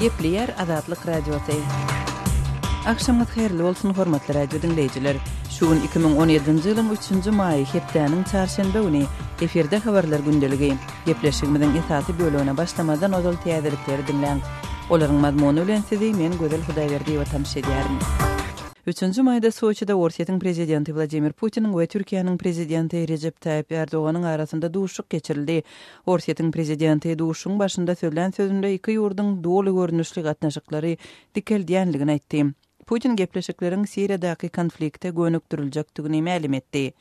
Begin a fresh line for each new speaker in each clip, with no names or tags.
Gepleýär Azatlyk Radiosy. Agşamyňyz haýyrly bolsun, hormatly radio diňleýjiler! Şu gün 2017-nji ýylyň üçünji maýy, hepdäniň çarşenbe güni. Efirde Habarlar gündeligi. Gepleşigimiziň esasy bölegine başlamazdan ozal täzelikleri diňläň. Olaryň mazmuny bilen sizi men Gözel Hudaýberdiýewa tanyş edýärin. Üçünji maýda Soçide Orsýetiň prezidenti Wladimir Putiniň we Türkiýäniň prezidenti Rejep Taýyp Erdoganyň arasynda duşuşyk geçirildi. Orsýetiň prezidenti duşuşygyň başynda sözlän sözünde iki ýurduň doly görnüşli gatnaşyklary dikeldýänligini aýtdy. Putin gepleşikleriň Siriýadaky konflikte gönükdiriljekdigini mälim etdi.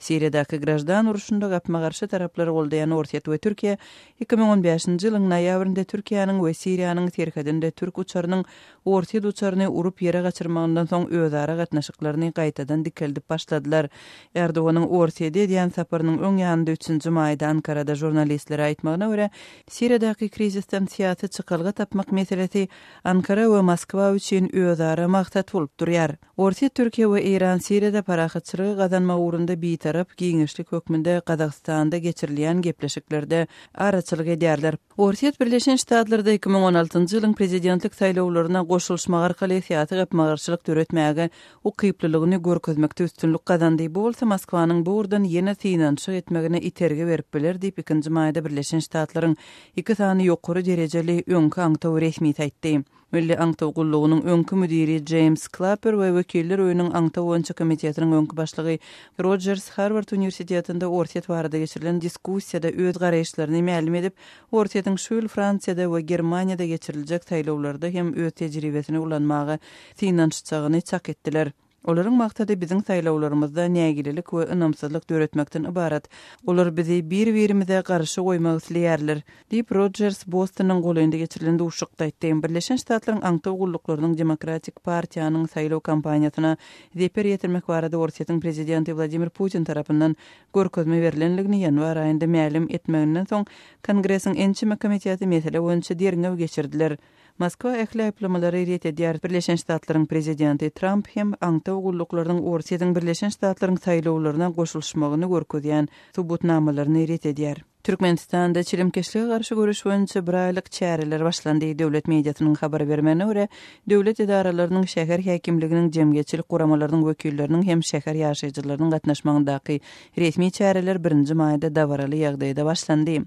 Siriýadaky graždan urşunda gapma-garşy taraplary goldaýan Orsýet we Türkiýe 2015-nji ýylyň noýabrynda Türkiýäniň we Siriýanyň serhedinde türk uçarynyň orsýet uçaryny urup ýere gaçyrmagyndan soň özara gatnaşyklaryny gaýtadan dikeldip başladylar. Erdoganyň Orsýede edýän saparynyň öň ýanynda üçünji maýda Ankarada žurnalistlere aýtmagyna görä, Siriýadaky krizisden syýasy çykalga tapmak meselesi Ankara we Moskwa üçin özara maksat bolup durýar. Orsýet, Türkiýe we Eýran Siriýada parahatçylygy gazanmak ugrunda bitarap giňişlik hökmünde Gazagystanda geçirilýän gepleşiklerde araçylyk edýärler. Orsýet Birleşen Ştatlarda 2016-njy ýylyň prezidentlik saýlawlaryna goşulyşmak arkaly syýasy gapma-garşylyk döretmäge ukyplylygyny görkezmekde üstünlik gazandy, bu bolsa Moskwanyň bu ugurdan ýene synanyşyk etmegine itergi berip biler diýip, ikinji maýda Birleşen Ştatlaryň iki sany ýokary derejeli öňki aňtaw resmisi aýtdy. Milli aňtaw gullugynyň öňki müdiri Jeýms Klapper we Wekiller öýüniň aňtaw boýunça komitetiniň öňki başlygy Rojers Harward uniwersitetinde Orsýet barada geçirilen diskussiýada öz garaýyşlaryny mälim edip, Orsýetiň şu ýyl Fransiýada we Germaniýada geçiriljek saýlawlarda hem öz tejribesini ulanmaga synanyşjagyny çak etdiler. Olaryň maksady biziň saýlawlarymyzda nägilelik we ynamsyzlyk döretmekden ybarat. Olar bizi bir-birimize garşy goýmak isleýärler, diýip, Rojers Bostonyň golaýynda geçirilen duşuşykda aýtdy. Birleşen Ştatlaryň aňtaw gulluklarynyň Demokratik partiýanyň saýlaw kampaniýasyna zeper ýetirmek barada Orsýetiň prezidenti Wladimir Putin tarapyndan görkezme berlendigini ýanwar aýynda mälim etmeginden soň, Kongresiň ençeme komiteti mesele boýunça derňew geçirdiler. Moskwa ähli aýyplamalary ret edýär. Birleşen Ştatlaryň prezidenti Tramp hem aňtaw gulluklarynyň Orsýetiň Birleşen Ştatlaryň saýlawlaryna goşulyşmagyny görkezýän subutnamalaryny ret edýär. Türkmenistanda çilimkeşlige garşy göreş boýunça bir aýlyk çäreler başlandy. Döwlet mediasynyň habar bermegine görä, döwlet edaralarynyň, şäher häkimliginiň, jemgyýetçilik guramalarynyň wekilleriniň hem şäher ýaşaýjylarynyň gatnaşmagyndaky Resmi çäreler birinji maýda dabaraly ýagdaýda başlandy.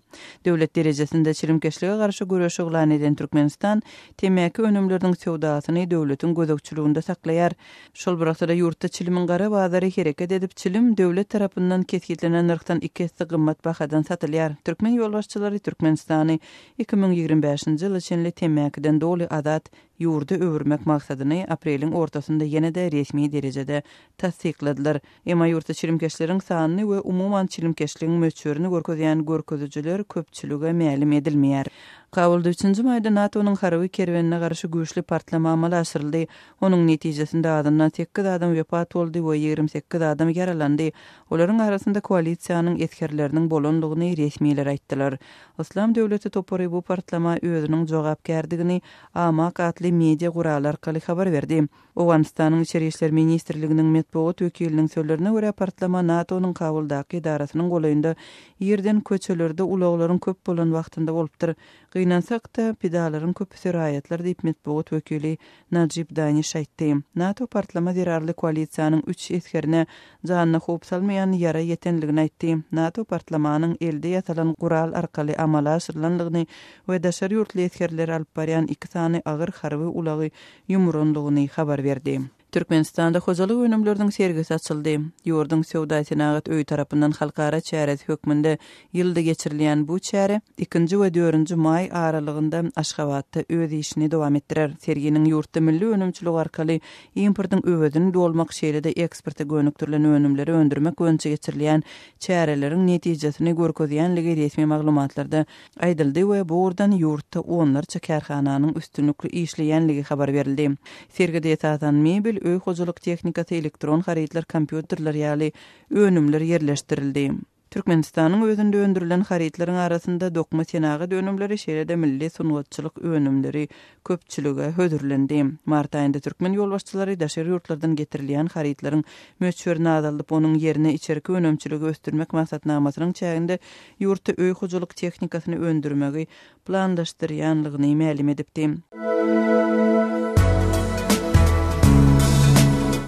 Döwlet derejesinde çilimkeşlige garşy göreş yglan eden Türkmenistan temmäki önümleriniň söwdasyny döwletiň gözegçiliginde saklaýar. Şol bir wagtda-da ýurtda çilimiň gara bazary hereket edip, çilim döwlet tarapyndan kesgitlenen nyrhdan iki esse gymmat bahadan satylýar. Türkmen ýolbaşçylary Türkmenistany 2025-nji ýyla çenli temmäkiden doly azat ýurda öwürmek maksadyny apreliň ortasynda ýene-de resmi derejede tassykladylar. Emma ýurtda çilimkeşleriň sanyny we umuman çilimkeşligiň möçberini görkezýän görkezijiler köpçülige mälim edilmeýär. Kabulda üçünji maýda NATO-nyň harby kerwenine garşy güýçli partlama amala aşyryldy. Onuň netijesinde azyndan sekiz adam wepat boldy we 28 adam ýaralandy. Olaryň arasynda koalisiýanyň esgerleriniň bolandygyny resmiler aýtdylar. Yslam döwleti topary bu partlama özüniň jogapkärdigini Amaq atly media guraly arkaly habar berdi. Owganystanyň Içeri işler ministrliginiň metbugat wekiliniň sözlerine görä, partlama NATO-nyň Kabuldaky edarasynyň golaýynda irden köçelerde ulaglaryň köp bolan wagtynda bolupdyr. Gynansak-da, pidalaryň köpüsi raýatlar diýip, metbugat wekili Najib Daniş aýtdy. NATO partlama zerarly koalisiýanyň üç esgerine janyna howp salmaýan ýara ýetenligini aýtdy. NATO partlamanyň elde ýasalan gural arkaly amala aşyrylandygyny we daşary ýurtly esgerleri alyp barýan iki sany agyr harby ulagy ýumurandygyny habar berdi. Türkmenistanda hojalyk önümleriniň sergisi açyldy. Ýurduň Söwda-senagat öýi tarapyndan halkara çäresi hökmünde ýylda geçirilýän bu çäre ikinji we dördünji maý aralygynda Aşgabatda öz işini dowam etdirer. Serginiň ýurtda milli önümçilik arkaly importyň öwezini dolmak, şeýle-de eksporta gönükdirilen önümleri öndürmek boýunça geçirilýän çäreleriň netijesini görkezýänligi resmi maglumatlarda aýdyldy we bu ugurdan ýurtda onlarça kärhananyň üstünlikli işleýänligi habar berildi. Sergide esasan mebel, öý hojalyk tehnikasy, elektron harytlar, kompýuterler ýaly önümler ýerleşdirildi. Türkmenistanyň özünde öndürilen harytlaryň arasynda dokma senagat önümleri, şeýle-de milli sungatçylyk önümleri köpçülige hödürlendi. Mart aýynda türkmen ýolbaşçylary daşary ýurtlardan getirilýän harytlaryň möçberini azaldyp, onuň ýerine içerki önümçiligi ösdürmek maksatnamasynyň çäginde ýurtda öý hojalyk tehnikasyny öndürmegi planlaşdyrýanlygyny mälim edipdi.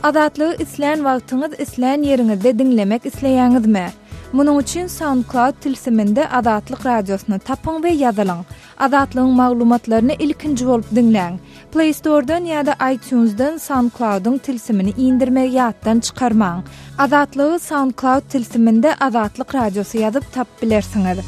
Azatlygy islän wagtyňyz, islän ýeriňizde diňlemek isleýäňizmi? Munuň üçin SoundCloud tilsiminde Azatlyk Radiosyny tapyň we ýazylyň. Azatlygyň maglumatlaryny ilkinji bolup diňläň. Play Store-dan ýa-da iTunes-dan SoundCloud-yň tilsimini indirmegi ýatdan çykarmaň. Azatlygy SoundCloud tilsiminde Azatlyk Radiosy ýazyp tapyp bilersiňiz.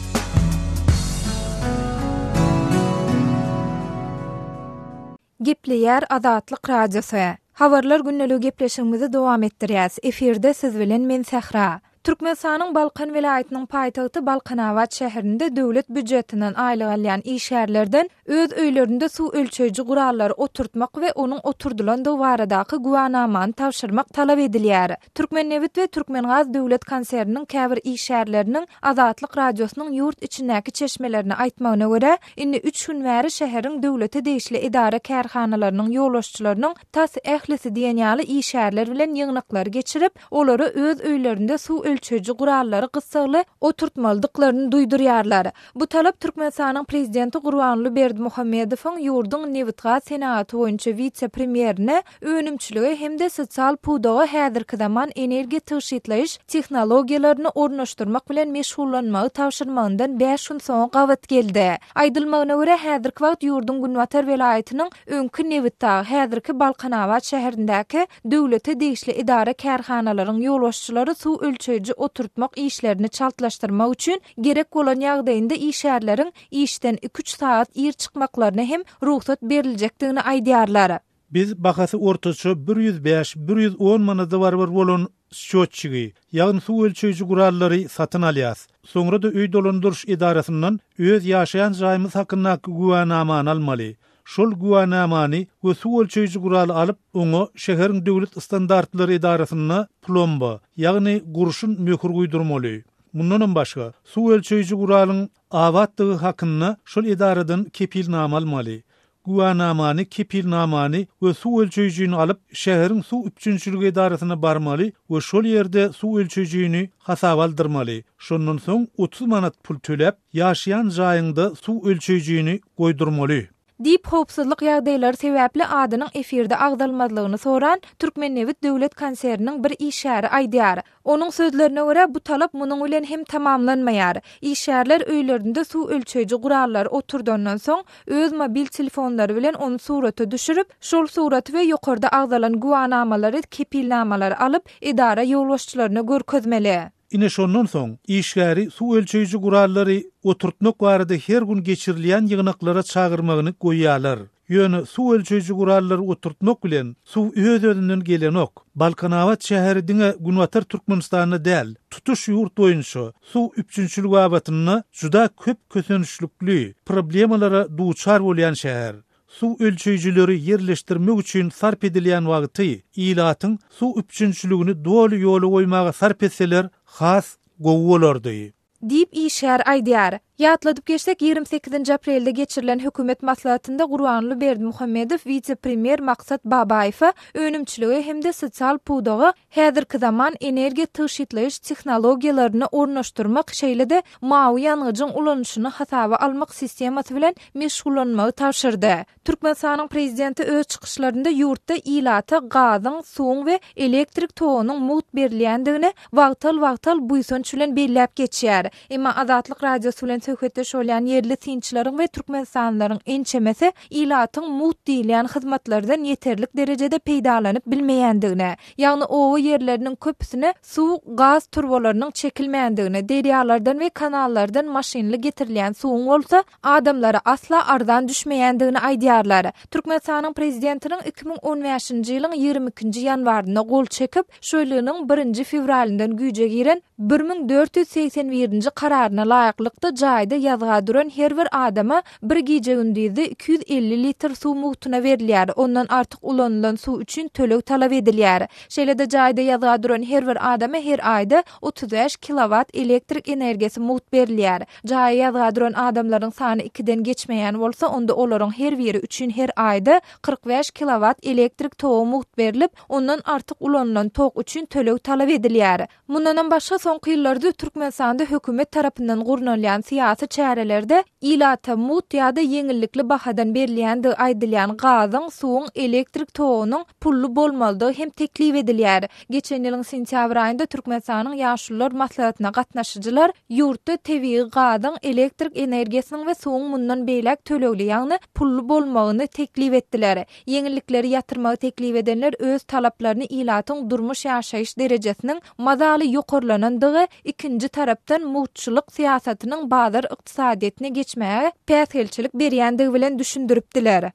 Gepleýär Azatlyk Radiosy. Habarlar gündeligi gepleşigimizi dowam etdirýäs. Efirde siz bilen men Sähra. Türkmenistanyň Balkan welaýatynyň paýtagty Balkanabat şäherinde döwlet býujetinden aýlyk alýan işgärlerden öz öýlerinde suw ölçeýji gurallary oturtmak we onuň oturdylandygy baradaky güwänamany tabşyrmak talap edilýär. Türkmennebit we Türkmengaz döwlet konserniniň käbir işgärleriniň Azatlyk Radiosynyň ýurt içindäki çeşmelerine aýtmagyna görä, indi üç gün bäri şäheriň döwlete degişli edara-kärhanalarynyň ýolbaşçylarynyň tas ählisi diýen ýaly işgärler bilen ýygnaklary geçirip, olara öz öýlerinde suw ölçeýji gurallary gyssagly oturtmalydyklaryny duýdurýarlar. Bu talap Türkmenistanyň Prezidenti Gurbanguly Berdimuhamedowyň ýurduň nebitgaz senagaty boýunça wise-premýerine önümçilige hem-de sosial pudaga häzirki zaman energiýa tygşytlaýyş tehnologiýalaryny ornaşdyrmak bilen meşgullanmagy tabşyrmagyndan bäş gün soňa gabat geldi. Aýdylmagyna görä, häzirki wagt ýurduň günbatar welaýatynyň öňki Nebitdag, häzirki Balkanabat şäherindäki döwlete degişli edara-kärhanalaryň ýolbaşçylary suw ölçeýji oturtmak işlerini çaltlaşdyrmak üçin gerek bolan ýagdaýynda işgärleriň işden iki-üç sagat ir çykmaklaryna hem rugsat beriljekdigini aýdýarlar.
Biz bahasy ortaça 105, 110 manada barabar bolan sçýotçigi, ýagny suw ölçeýji gurallary satyn alýas. Soňra-da öý dolandyryş edarasyndan öz ýaşaýan jaýymyz hakyndaky güwänamany almaly. Şol güwänamany we suw ölçeýji guraly alyp, oňa şäheriň döwlet standartlary edarasynda plomba, ýagny gurşun möhür guýdurmaly. Mundanam başga, suw ölçeýji guralyň abatdygy hakynda şol edaradan kepilnama almaly. Güwänamany, kepilnamany we suw ölçeýjini alyp, şäheriň suw üpjünçiligi edarasyna barmaly we şol ýerde suw ölçeýjini hasaba aldyrmaly. Şondan soň 30 manat pul töläp, ýaşaýan jaýyňda suw ölçeýjini goýdurmaly.
Diýip, howpsuzlyk ýagdaýlary sebäpli adynyň efirde agzalmazlygyny soran Türkmennebit döwlet konserniniň bir işgäri aýdýar. Onuň sözlerine görä, bu talap munuň bilen hem tamamlanmaýar. Işgärler öýlerinde suw ölçeýji gurallary oturdandan soň, öz mobil telefonlary bilen ony surata düşürip, şol suraty we ýokarda agzalan güwänamalary, kepilnamalary alyp, edara ýolbaşçylaryna görkezmeli.
Ine şondan soň, işgäri suw ölçeýji gurallary oturtmak barada her gün geçirilýän ýygnaklara çagyrmagyny goýýarlar. Ýöne suw ölçeýji gurallary oturtmak bilen suw öz-özünden gelenok. Balkanabat şäheri diňe Günbatar Türkmenistanda däl, tutuş ýurt boýunça suw üpjünçiligi babatynda juda köp kösençlikli problemalara duçar bolýan şäher. Suw ölçeýjileri ýerleşdirmek üçin sarp edilýän wagty ilatyň suw üpjünçiligini doly ýola goýmaga sarp etseler has gowy bolardy.
Diýip, işgär aýdýar. Ýatladyp geçsek, 28-nji aprelde geçirilen hökümet maslahatynda Gurbanguly Berdimuhamedow wise-premýer Maksat Babaýewe önümçilige hem-de sosial pudaga häzirki zaman energiýa tygşytlaýyş tehnologiýalaryny ornaşdyrmak, şeýle-de mawy ýangyjyň ulanyşyny hasaba almak sistemasy bilen meşgullanmagy tabşyrdy. Türkmenistanyň Prezidenti öz çykyşlarynda ýurtda ilata gazyň, suwuň we elektrik togunyň mugt berilýändigini wagtal-wagtal buýsanç bilen belläp geçýär. Emma Azatlyk Radiosy bilen söhbetdeş bolýan ýerli synçylaryň we türkmenistanlylaryň ençemesi ilatyň mugt diýilýän hyzmatlardan ýeterlik derejede peýdalanyp bilmeýändigini, ýagny oba ýerleriniň köpüsine suw, gaz turbalarynyň çekilmändigini, derýalardan we kanallardan maşynly getirilýän suwuň bolsa adamlara asla arzan düşmeýändigini aýdýarlar. Türkmenistanyň Prezidentiniň 2015-nji ýylyň 22-nji ýanwarynda gol çekip, şu ýylyň birinji fewralyndan güýje giren 1481-nji Kararyna laýyklykda jaýda ýazga duran her bir adama bir gije-gündizde 250 litr suw mugtuna berilýär, ondan artyk ulanylan suw üçin töleg talap edilýär. Şeýle-de jaýda ýazga duran her bir adama her aýda 35 kilowat elektrik energiýasy mugt berilýär. Jaýa ýazga duran adamlaryň sany ikiden geçmeýän bolsa, onda olaryň her biri üçin her aýda 45 kilowat elektrik togy mugt berlip, ondan artyk ulanylan tok üçin töleg talap edilýär. Mundanam başga, soňky. Soňky ýyllarda Türkmenistanda hökümet tarapyndan gurnalýan syýasy çärelerde ilata mugt ýa-da ýeňillikli bahadan berilýändigi aýdylýan gazyň, suwuň, elektrik togunyň pully bolmalydygy hem teklip edilýär. Geçen ýylyň sentýabr aýynda Türkmenistanyň Ýaşulular maslahatyna gatnaşyjylar ýurtda tebigy gazyň, elektrik energiýasynyň we suwuň mundan beýläk tölegli, ýagny pully bolmagyny teklip etdiler. Ýeňillikleri ýatyrmagy teklip edenler öz talaplaryny ilatyň durmuş-ýaşaýyş derejesiniň mazaly ýokarlanandygy, ikinji tarapdan mugtçulyk syýasatynyň bazar ykdysadyýetine geçmäge päsgelçilik berýändigi bilen düşündiripdiler.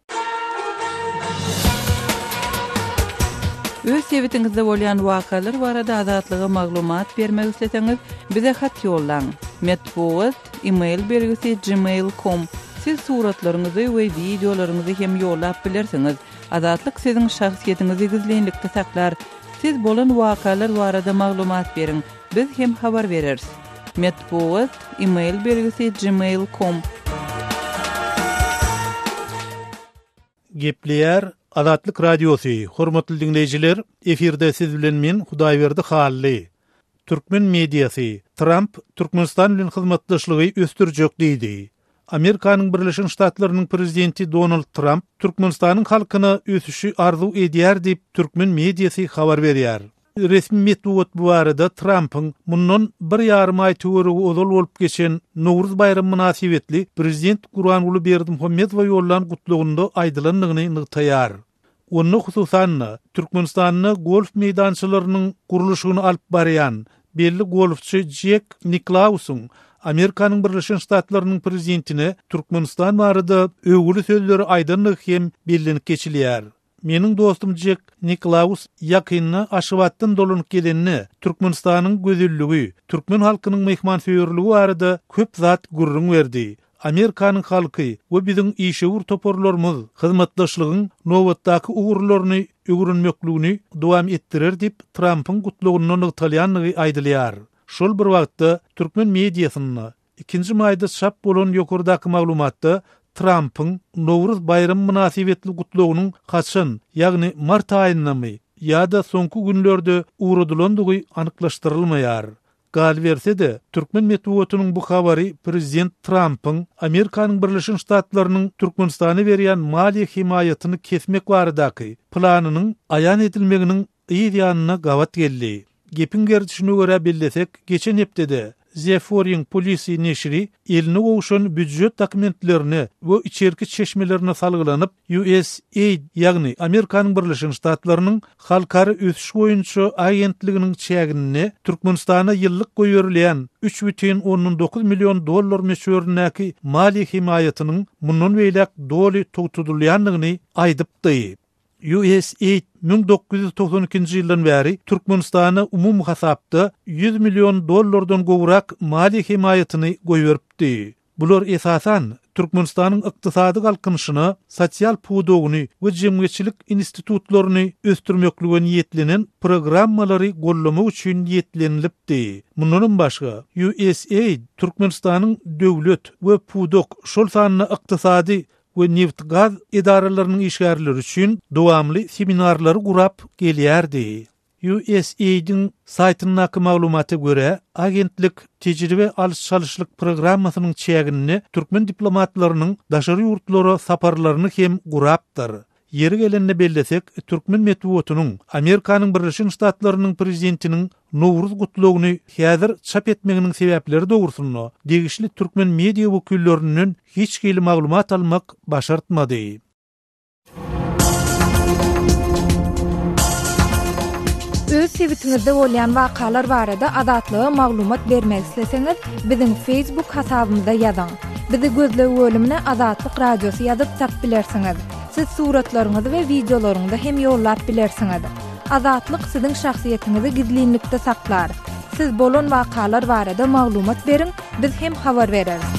Öz sebitiňizde bolýan wakalar barada Azatlyga maglumat bermek isleseňiz, bize hat ýollaň. Metbugat, e-mail belgisi gmail com. Siz suratlaryňyzy we wideolaryňyzy hem ýollap bilersiňiz. Azatlyk siziň şahsyýetiňizi gizlinlikde saklar. Siz bolan wakalar barada maglumat beriň, biz hem habar bereris. Metbugat, e-mail belgisi gmail com.
Gepleýär Azatlyk Radiosy, Hormatly diňleýjiler, efirde siz bilen men Hudaýberdi Hally. Türkmen mediasy, Tramp Türkmenistan bilen hyzmatdaşlygy ösdürjek diýdi. Amerikanyň Birleşen Ştatlarynyň prezidenti Donald Tramp Türkmenistanyň halkyna ösüşi arzuw edýär diýip, türkmen mediasy habar berýär. Resmi metbugat bu barada Trampyň mundan bir ýarym aý töweregi ozal bolup geçen Nowruz baýramy mynasybetli prezident Gurbanguly Berdimuhamedowa ýollan gutlagynda aýdylandygyny nygtaýar. Onda, hususan-da, Türkmenistanda golf meýdançalarynyň gurluşygyny alyp barýan belli golfçy Jek Niklausyň Amerikanyň Birleşen Ştatlarynyň prezidentine Türkmenistan barada öwgüli sözleri aýdandygy hem bellenip geçilýär. Meniň dostum Jek Niklaus ýakynda Aşgabatdan dolanyp gelende, Türkmenistanyň gözelligi, türkmen halkynyň myhmansöýerligi barada köp zat gürrüň berdi. Amerikanyň halky we biziň işewür toparlarymyz hyzmatdaşlygyň nobatdaky ugurlaryny öwrenmekligini dowam etdirer diýip, Trampyň gutlagynda nygtalýandygy aýdylýar. Şol bir wagtda, türkmen mediasynda Ikinji maýda çap bolan ýokardaky maglumatda Trampyň Nowruz baýramy mynasybetli gutlagynyň haçan, ýagny mart aýyndamy ýa-da soňky günlerde ugradylandygy anyklaşdyrylmaýar. Galyberse-de, türkmen metbugatynyň bu habary prezident Trampyň Amerikanyň Birleşen Ştatlarynyň Türkmenistana berýän maliýe hemaýatyny kesmek baradaky planynyň aýan edilmeginiň yz ýanyna gabat geldi. Gepiň gerdişine görä bellesek, geçen hepdede The Foreign Policy neşiri eline gowşan býujet dokumentlerine we içerki çeşmelerine salgylanyp, USAID, ýagny Amerikanyň Birleşen Ştatlarynyň Halkara ösüş boýunça agentliginiň çäginde Türkmenistana ýyllyk goýberilýän 3,9 million dollar möçberindäki maliýe hemaýatynyň mundan beýläk doly togtadylýandygyny aýdypdy. USAID 1992-nji ýyldan bäri Türkmenistana umumy hasapda 100 million dollardan gowrak maliýe hemaýatyny goýberipdi. Bular esasan, Türkmenistanyň ykdysady galkynyşyna, sosial pudagyny we jemgyýetçilik institutlaryny ösdürmeklige niýetlenen programmalary goldamak üçin niýetlenilipdi. Mundanam başga, USAID Türkmenistanyň döwlet we pudak, şol sanda ykdysady we nebit-gaz edaralarynyň işgärleri üçin dowamly seminarlary gurap gelýärdi. USAID-iň saýtyndaky maglumata görä, agentlik tejribe alyş-çalyşlyk programmasynyň çäginde türkmen diplomatlarynyň daşary ýurtlara saparlaryny hem gurapdyr. Ýeri gelende bellesek, türkmen metbugatynyň Amerikanyň Birleşen Ştatlarynyň prezidentiniň Nowruz gutlagyny häzir çap etmeginiň sebäpleri dogrusynda degişli türkmen media wekillerinden hiç hili maglumat almak başartmady.
Öz sebitiňizde bolýan wakalar barada Azatlyga maglumat bermek isleseňiz, biziň Facebook hasabymyza ýazyň. Bizi gözleg bölümine Azatlyk Radiosy ýazyp tapyp bilersiňiz. Siz suratlaryňyzy we wideolaryňyzy hem ýollap bilersiňiz. Azatlyk siziň şahsyýetiňizi gizlinlikde saklar. Siz bolan wakalar barada maglumat beriň, biz hem habar bereris.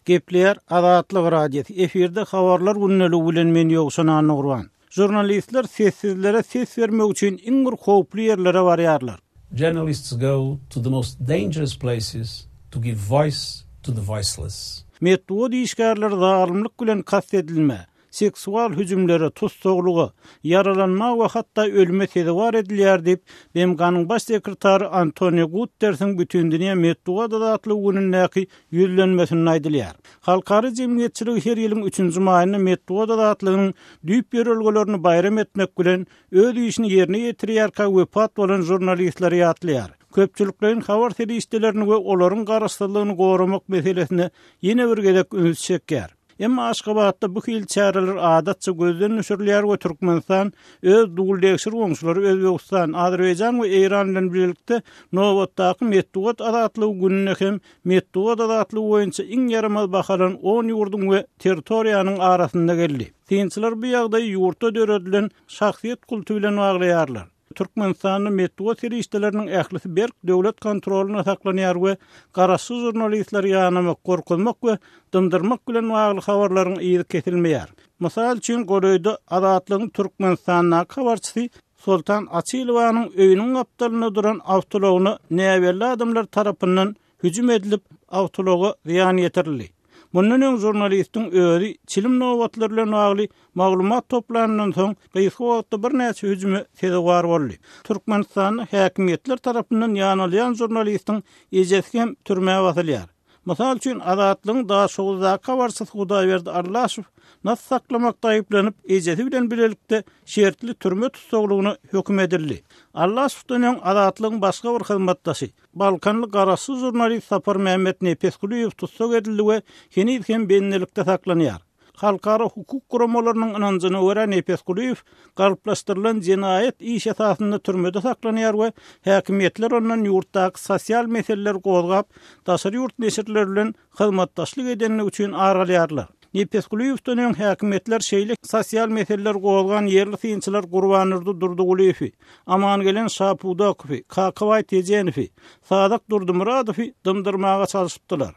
Gepleýär Azatlyk Radiosy, efirde Habarlar gündeligi bilen men Ýowşan Annagurban. Žurnalistler sessizlere ses bermek üçin iň bir howply ýerlere barýarlar.
Journalists go to the most dangerous places to give voice to the voiceless.
Metbugat işgärleri zalymlyk bilen kast edilmä, seksual hüjümlere, tussaglyga, ýaralanma we hatda ölüme sezewar edilýär diýip, BMG-niň Baş sekretary Antonio Guttersiň Bütindünýä metbugat azatlygy günündäki ýüzlenmesinde aýdylýar. Halkara jemgyýetçiligi her ýylyň üçünji maýynda metbugat azatlygynyň düýp ýörelgelerini baýram etmek bilen, öz işini ýerine ýetirýärkä wepat bolan žurnalistleri ýatlaýar. Köpçülikleýin habar serişdelerini we olaryň garaşsyzlygyny goramak meselesine ýene bir gezek üns çekýär. Emma Aşgabatda bu hili çäreler adatça gözden düşürilýär we Türkmenistan öz duldegşir goňşulary Özbegistan, Azerbaýjan we Eýran bilen bilelikde nobatdaky metbugat azatlygy gününde hem metbugat azatlygy boýunça iň ýaramaz bahalan on ýurduň we territoriýanyň arasynda geldi. Synçylar bu ýagdaýy ýurtda döredilen şahsyýet kulty bilen baglaýarlar. Türkmenistanda metbugat serişdeleriniň ählisi berk döwlet kontrolynda saklanýar we garaşsyz žurnalistleri ýanamak, gorkuzmak we dymdyrmak bilen bagly habarlaryň yzy kesilmeýär. Mysal üçin, golaýda Azatlygyň Türkmenistandaky habarçysy Soltan Açylowanyň öýüniň gapdalynda duran awtoulagyna näbelli adamlar tarapyndan hüjüm edilip, awtoulaga zyýan ýetirildi. Mundan öň žurnalistiň özi çilim nobatlary bilen bagly maglumat toplanyndan soň, gysga wagtda birnäçe hüjüme sezewar boldy. Türkmenistanda häkimiýetler tarapyndan ýanalýan žurnalistiň ejesi hem türmä basylýar. Mysal üçin, Azatlygyň Daşoguzdaky habarçysy Hudaýberdi Allaşow nas saklamakda aýyplanyp, ejesi bilen bilelikde şertli türme tussaglygyna höküm edildi. Allaşowdan öň Azatlygyň başga bir hyzmatdaşy, Balkanly garaşsyz žurnalist Saparmämmet Nepesgulyýew tussag edildi we heniz hem bendilikde saklanýar. Halkara hukuk guramalarynyň ynanjyna görä Nepesgulyýew galplaşdyrylan jenaýat iş esasynda türmede saklanýar we häkimiýetler ondan ýurtdaky sosial meseleleri gozgap, daşary ýurt neşirleri bilen hyzmatdaşlyk edenligi üçin ar alýarlar. Nepesgulyýewden öň häkimiýetler şeýle sosial meseleleri gozgan ýerli synçylar Gurbandurdy Durdygulyýewi, Amangelen Şapudakowy, Kakabaý Tejenowy, Sadyk Durdymyradowy dymdyrmaga çalşypdylar.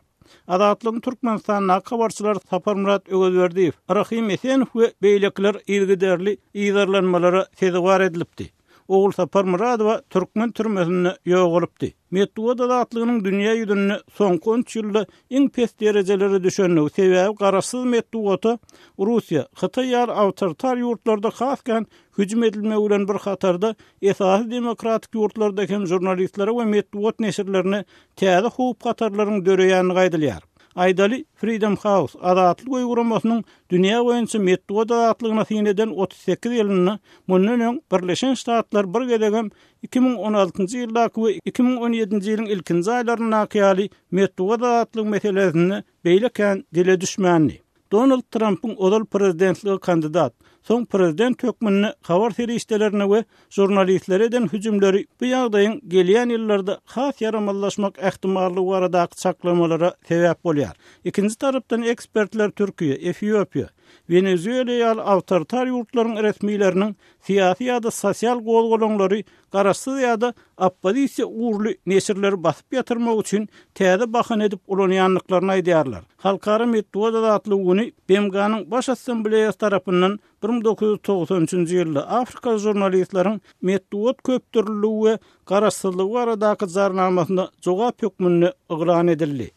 Azatlygyň Türkmenistandaky habarçylary Saparmyrat Öwezberdiýew, Rahym Esenow we beýlekiler yzygiderli yzarlanmalara sezewar edilipdi. Ogulsapar Myradowa türkmen türmesinde ýogalypdy. Metbugat azatlygynyň dünýä ýüzünde soňky on üç ýylda iň pes derejelere düşendigi, sebäbi garaşsyz metbugata Russiýa, Hytaý ýaly awtoritar ýurtlarda has kän hüjüm edilmegi bilen bir hatarda esasy demokratik ýurtlarda hem žurnalistlere we metbugat neşirlerine täze howp-hatarlaryň döreýändigi aýdylýar. Aýdaly, Freedom House, Azatlyk öýi guramasynyň dünýä boýunça metbugat azatlygyna syn eden 38 ýylynda mundan öň Birleşen Ştatlar bir gezegem 2016-njy ýyldaky we 2017-nji ýylyň ilkinji aýlaryndaky ýaly metbugat azatlygy meselesinde beýle kän dile düşmändi. Donald Trampyň ozal prezidentlige kandidat, soň prezident hökmünde habar serişdelerine we žurnalistlere eden hüjümleri bu ýagdaýyň gelýän ýyllarda has ýaramazlaşmak ähtimallygy baradaky çaklamalara sebäp bolýar. Ikinji tarapdan ekspertler Türkiýe, Efiopiýa, Wenezuela ýaly awtoritar ýurtlaryň resmileriniň syýasy ýa-da sosial gozgalaňlary garaşsyz ýa-da oppozisiýa ugurly neşirleri basyp ýatyrmak üçin täze bahana edip ulanýandyklaryny aýdýarlar. Halkara metbugat azatlygy güni BMG-niň Baş Assambleýasy tarapyndan 1993-nji ýylda afrikaly žurnalistleriň metbugat köpdürlüligi we garaşsyzlygy baradaky jarnamasyna jogap hökmünde yglan edildi.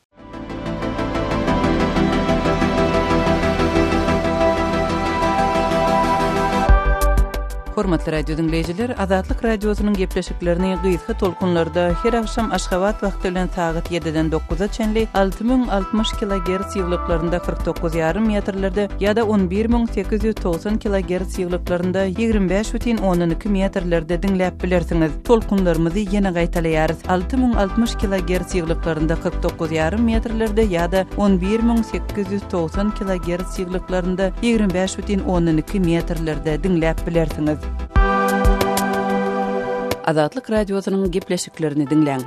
Hormatly radio diňleýjiler, Azatlyk Radiosynyň gepleşiklerini gysga tolkunlarda her agşam Aşgabat wagty bilen sagat 7-den 9-a çenli 6060 kilogerts ýyglyklarynda 49 ýarym metrlerde ýa-da 11890 kilogerts ýyglyklarynda 25,2 metrlerde diňläp bilersiňiz. Tolkunlarymyzy ýene gaýtalaýarys, 6060 kilogerts ýyglyklarynda 49 ýarym metrlerde ýa-da 11890 kilogerts ýyglyklarynda 25,2 metrlerde diňläp bilersiňiz. Azatlyk Radiosynyň gepleşiklerini diňläň.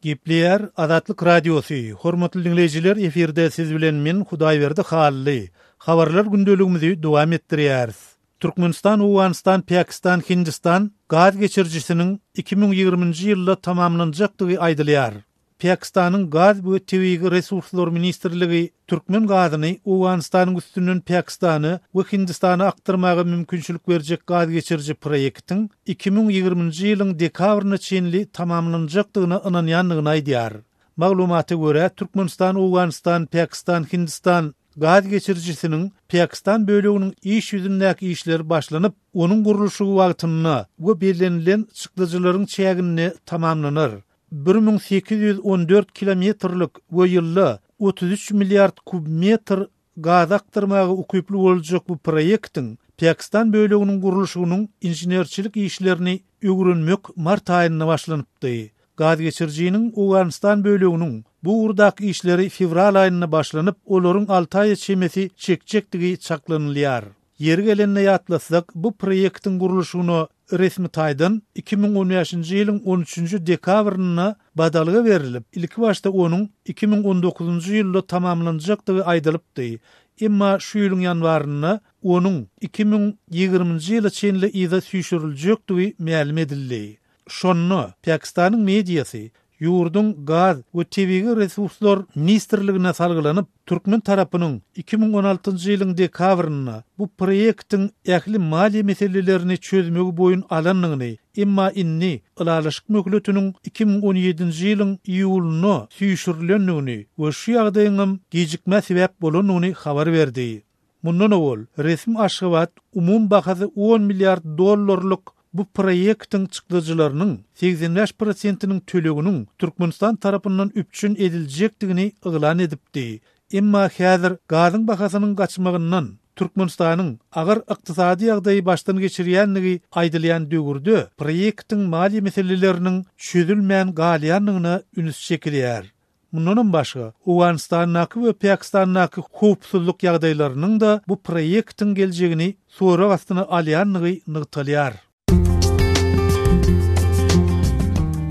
Gepleýär Azatlyk Radiosy, Hormatly diňleýjiler efirde siz bilen men Hudaýberdi Hally. Habarlar gündeligimizi dowam etdirýäris. Türkmenistan, Owganystan, Pakistan, Hindistan gaz geçirijisiniň 2020-nji ýylda tamamlanjakdygy aýdylýar. Pakistanyň Gaz we tebigy resurslar ministrligi türkmen gazyny Owganystanyň üstünden Pakistana we Hindistana akdyrmaga mümkinçilik berjek gaz geçiriji proýektiň 2020-nji ýylyň dekabryna çenli tamamlanjakdygyna ynanýandygyny aýdýar. Maglumata görä, Türkmenistan, Owganystan, Pakistan, Hindistan gaz geçirijisiniň Pakistan böleginiň iş ýüzündäki işleri başlanyp, onuň gurluşygy wagtynda we bellenilen çykdajylaryň çäginde tamamlanar. 1814 kilometrlik we ýylda 33 milliard kubmetr gaz akdyrmaga ukyply boljak bu proýektiň Pakistan böleginiň gurluşygynyň inženerçilik işlerini öwrenmek mart aýynda başlanypdy. Gazgeçirijiniň Owganystan böleginiň bu ugurdaky işleri fewral aýynda başlanyp, olaryň alty aýa çemesi çekjekdigi çaklanylýar. Ýeri gelende ýatlatsak, bu proýektiň gurluşygyna resmi taýdan 2015-nji ýylyň on üçünji dekabrynda badalga berlip, ilkibaşda onuň 2019-njy ýylda tamamlanjakdygy aýdylypdy. Emma şu ýylyň ýanwarynda onuň 2020-nji ýyla çenli yza süýşüriljekdigi mälim edildi. Şonda Pakistanyň mediasy ýurduň Gaz we tebigy resurslar ministrligine salgylanyp, türkmen tarapynyň 2016-njy ýylyň dekabrynda bu proýektiň ähli maliýe meselelerini çözmegi boýun alandygyny, emma indi ylalaşyk möhletiniň 2017-nji ýylyň iýulyna süýşürilendigini we şu ýagdaýyňam gijikmä sebäp bolandygyny habar berdi. Mundan owal, resmi Aşgabat umumy bahasy on milliard dollarlyk bu proýektiň çykdajylarynyň 85 prosentiniň töleginiň Türkmenistan tarapyndan üpjün ediljekdigini yglan edipdi. Emma häzir gazyň bahasynyň gaçmagyndan Türkmenistanyň agyr ykdysady ýagdaýy başdan geçirýändigi aýdylýan döwürde proýektiň maliýe meseleleriniň çözülmän galýandygyna üns çekilýär. Mundanam başga, Owganystandaky we Pakistandaky howpsuzlyk ýagdaýlarynyň-da bu proýektiň geljegini sorag astyna alýandygy nygtalýar.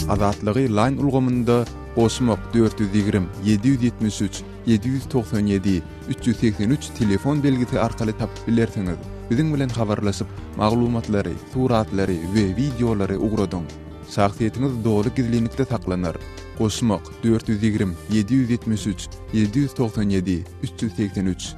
Azatlygy Line ulgamynda goşmak 420 773 797 383 telefon belgisi arkaly tapyp bilersiňiz. Biziň bilen habarlaşyp, maglumatlary, suratlary we wideolary ugradyň. Şahsyýetiňiz doly gizlinlikde saklanar. Goşmak, 420, 773, 797, 383.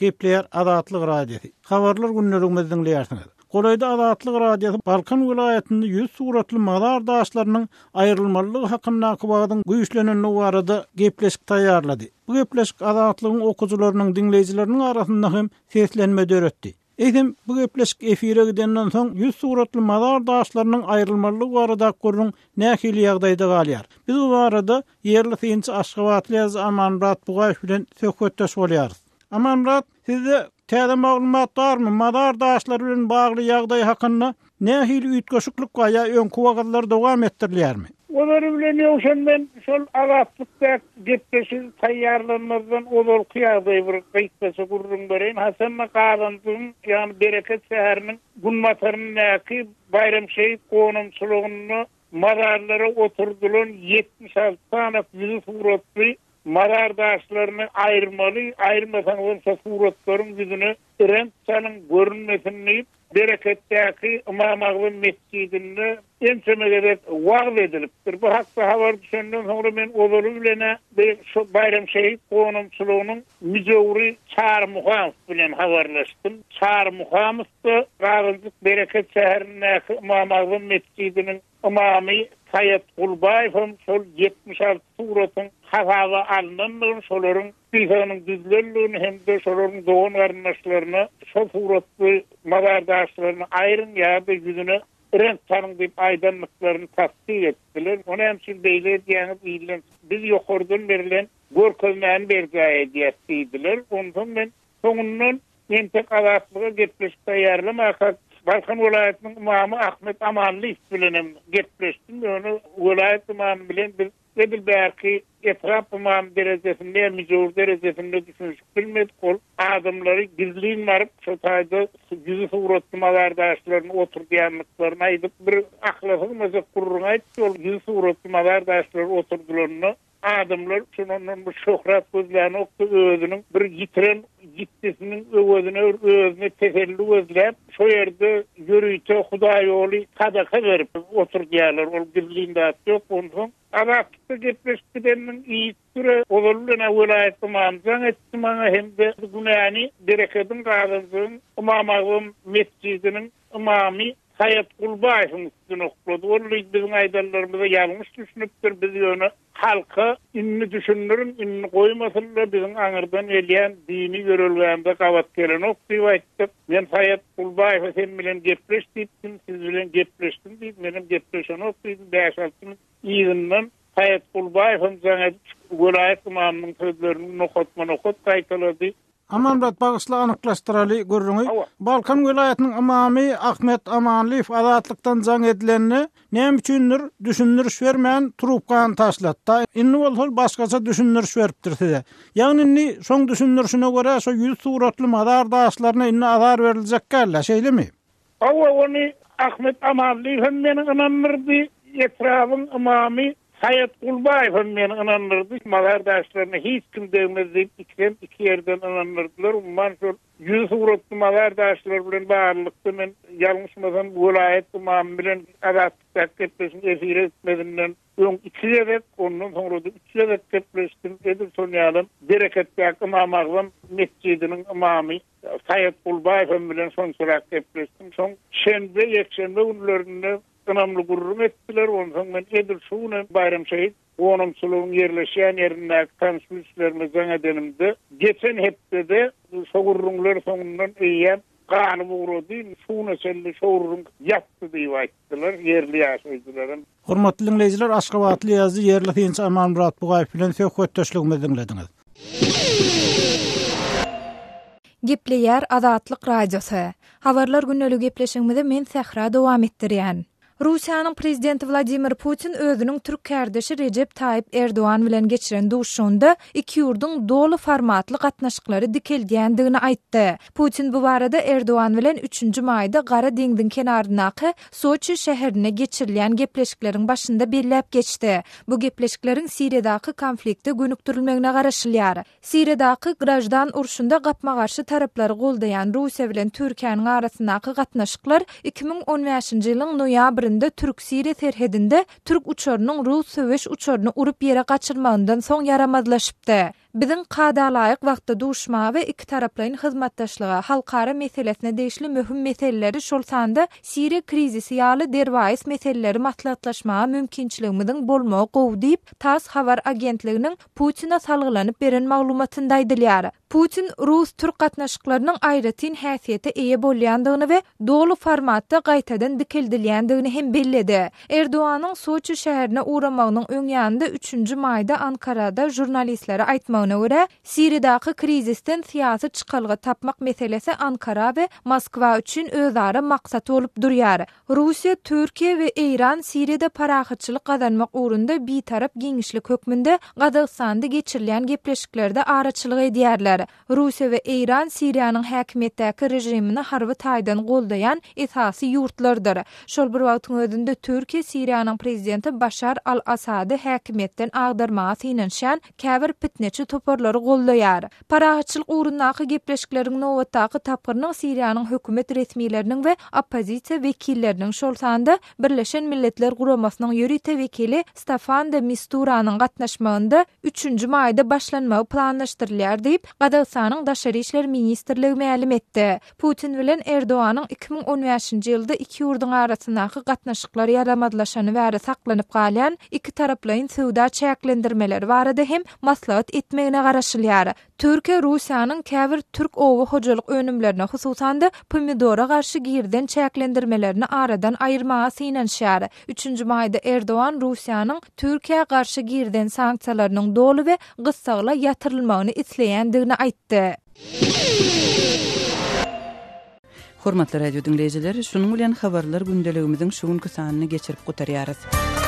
Gepleýär Azatlyk Radiosy. Habarlar gündeligimizi diňleýärsiňiz. Golaýda Azatlyk Radiosy Balkan welaýatynda ýüz suratly mazar daşlarynyň aýrylmalydygy hakyndaky wagzyň güýçlenendigi barada gepleşik taýýarlady. Bu gepleşik Azatlygyň okyjylarynyň, diňleýjileriniň arasynda hem seslenme döretdi. Eýsem, bu gepleşik efire gidenden soň, ýüz suratly mazar daşlarynyň aýrylmalydygy baradaky gürrüň nähili ýagdaýda galýar? Biz bu barada ýerli synçy aşgabatly ýazyjy Amanmyrat Bugaýew bilen söhbetdeş bolýarys. Amanmyrat, sizde täze maglumat barmy? Mazar daşlary bilen bagly ýagdaý hakynda Nähili üýtgeşiklik bar ýa öňki wagyzlar dowam etdirilýärmi?
Olary bilen Ýowşan men şol Azatlykda gepleşigi taýýarlanmazdan ozalky ýagdaýy bir gysgaça gürrüň bereýin. Haçanda Gazanjygyň, ýagny Bereket şäheriniň günbataryndaky Baýram şehit gonamçylygynda mazarlara oturdylan 76 sany ýüzi suratly mazar daşlaryny aýyrmaly, aýyrmasaňyzam şo suratlaryň ýüzüne reňk çalyň görünmesin diýip, Bereketdäki Ymam Agzam metjidinde ençeme gezek wagyz edilipdir. Bu hakda habar düşenden soňra men ozaly bilen-ä bir şu Baýram şehit gonamçylygynyň müjewri Çary Muhamow bilen habarlaşdym. Çary Muhamow-da Gazanjyk Bereket şäherindäki Ymam Agzam metjidiniň Ymamy Saýat Gulbaýewem şol 76 suratyň hasaba alnandygyny, şolaryň spisogynyň düzülendigini hem-de şolaryň dogan-garyndaşlaryna şol suratly mazar daşlaryny aýryň ýa-da ýüzüne reňk çalyň diýip aýdandyklaryny tassyk etdiler. O näme üçin beýle edýäňiz diýlen, biz ýokardan berlen görkezmäni berjaý edýäs diýdiler. Onsoň men soňundan Entek Azatlyga gepleşik taýýarlamakak, Balkan welaýatynyň ymamy Ahmet Amanlyýew bilenem gepleşdim. Ýöne welaýat ymamy bilen biz edil bärki etrap ymamy derejesinde ýa müjewür derejesinde düşünişip bilmedik. Ol adamlary gizlin baryp, şo taýda ýüzi suratly mazardaşlaryny oturdýandyklaryny aýdyp, bir akyla sygmajak gürrüň aýtdy. Ol ýüzi suratly mazar daşlary oturdylanda. Adamlar şondan bir şöhrat gözlänokdy, özüniň bir ýitiren ýitgisiniň öwezine bir özüne teselli gözläp, şo ýerde ýörite hudaýýoly sadaka berip oturdýarlar. Ol gizlin zat ýok. Onsoň Azatlykda gepleşip gideniniň yzysüre ozaly bilen-ä welaýat ymamy jaň etdi maňa hem-de günäni Berekediň Gazanjygyň Ymam Agzam metjidiniň ymamy Saýat Gulbaýewiň üstüne oklady. Ol diýdi, biziň aýdanlarymyza ýalňyş düşünipdir, biz ýöne halka indi düşündiriň, indi goýmasynlar, biziň aňyrdan gelýän dini ýörelgämize gabat gelenok diýip aýtdyk. Men Saýat Gulbaýewe sen bilen gepleş diýipdim, siz bilen gepleşdim diýdi, menem gepleşenok diýdim, bäş-alty minut yzyndan Saýat Gulbaýew hem jaň edip, welaýat ymamynyň sözlerini nokatma-nokat gaýtalady.
Amanmyrat bagyşla anyklaşdyraly gürrüňi.
Hawa.
Balkan welaýatynyň ymamy Ahmet Amanlyýew Azatlykdan jaň edilende, näme üçindir, düşündiriş bermän, trubkany taşlatdy. Indi bolsa ol başgaça düşündiriş beripdir size. Ýagny indi şoň düşündirişine görä şo ýüz suratly mazar daşlaryna indi azar beriljek däl-dä, şeýlemi?
Hawa, ony Ahmet Amanlyýew hem meni ynandyrdy, etrabyň ymamy Saýat Gulbaýew hem meni ynandyrdy. Mazar daşlaryna hiç kim degmez diýip, ikisem iki ýerden ynandyrdylar. Umuman, şol ýüzi suratly mazar daşlary bilen baglylykda men ýalňyşmasam, welaýat ymamy bilen Azatlykdaky gepleşigiň efire gitmezinden öň iki gezek, ondan soňra-da üç gezek gepleşdim. Edil şol ýalam Bereketdäki Ymam Agzam metjidiniň ymamy Saýat Gulbaýew hem bilen şonçarak gepleşdim. Soň şenbe, ýekşenbe günlerinde ynamly gürrüň etdiler. Onsoň men edil şu gün hem Baýram şehit gonamçylygyň ýerleşýän ýerindäki tanyş-bilişlerime jaň edenimde, geçen hepdede şo gürrüňler soňundan eýýäm galyp ugrady, şu güne çenli şo gürrüň ýatdy diýip aýtdylar ýerli ýaşaýjylar hem.
Hormatly diňleýjiler, aşgabatly ýazyjy, ýerli synçy Amanmyrat Bugaýew bilen söhbetdeşligimizi diňlediňiz.
Gepleýär Azatlyk Radiosy. Habarlar gündeliği gepleşigimizi men Sähra dowam etdirýän. Russiýanyň Prezidenti Wladimir Putin özüniň türk kärdeşi Rejep Taýyp Erdogan bilen geçiren duşuşygynda iki ýurduň doly formatly gatnaşyklary dikeldýändigini aýtdy. Putin bu barada Erdogan bilen üçünji maýda Gara deňziň kenaryndaky Soçi şäherinde geçirilýän gepleşikleriň başynda belläp geçdi. Bu gepleşikleriň Siriýadaky konflikte gönükdirilmegine garaşylýar. Siriýadaky graždan urşunda gapma-garşy taraplary goldaýan Russiýa bilen Türkiýäniň arasyndaky gatnaşyklar 2015-nji ýylyň noýabrynda türk-siriýa serhedinde türk uçarynyň rus söweş uçaryny urup ýere gaçyrmagyndan soň ýaramazlaşypdy. Biziň kada laýyk wagtda duşmaga we ikitaraplaýyn hyzmatdaşlyga, halkara meselesine degişli möhüm meseleleri, şol sanda Siriýa krizisi ýaly derwaýys meseleleri maslahatlaşmaga mümkinçiligimiziň bolmagy gowy diýip, tass habar agentliginiň Putine salgylanyp beren maglumatynda aýdylýar. Putin rus-türk gatnaşyklarynyň aýratyn häsiýete eýe bolýandygyny we doly formatda gaýtadan dikeldilýändigini hem belledi. Erdoganyň Soçi şäherine ugramagynyň öň ýanynda üçünji maýda Ankarada žurnalistlere aýtmagyna görä, Siriýadaky krizisden syýasy çykalga tapmak meselesi Ankara we Moskwa üçin özara maksat bolup durýar. Russiýa, Türkiýe we Eýran Siriýada parahatçylyk gazanmak ugrunda bitarap giňişlik hökmünde Gazagystanda geçirilýän gepleşiklerde araçylyk edýärler. Russiýa we Eýran Siriýanyň häkimiýetdäki režimini harby taýdan goldaýan esasy ýurtlardyr. Şol bir wagtyň özünde Türkiýe Siriýanyň prezidenti Başar al-Assady häkimiýetden agdarmaga synanyşýan käbir pitneçi toparlary goldaýar. Parahatçylyk ugrundaky gepleşikleriň nobatdaky tapgyrynyň Siriýanyň hökümet resmileriniň we oppozisiýa wekilleriniň, şol sanda Birleşen Milletler Guramasynyň ýörite wekili Staffan de Misturanyň gatnaşmagynda üçünji maýda başlanmagy planlaşdyrylýar diýip, Gazagystanyň Daşary işler ministrligi mälim etdi. Putin bilen Erdoganyň 2015-nji ýylda iki ýurduň arasyndaky gatnaşyklar ýaramazlaşany bäri saklanyp galýan ikitaraplaýyn söwda çäklendirmeleri barada hem maslahat etmegine garaşylýar. Türkiýe Russiýanyň käbir türk oba hojalyk önümlerine, hususan-da, pomidora garşy girizen çäklendirmelerini aradan aýyrmaga synanyşýar. Üçünji maýda Erdogan Russiýanyň Türkiýä garşy girizen sanksiýalarynyň doly we gyssagly ýatyrylmagyny isleýändigini aýtdy.
Hormatly radio diňleýjiler, şunuň bilen habarlar gündeligimiziň şu günki sanyny geçirip gutarýarys.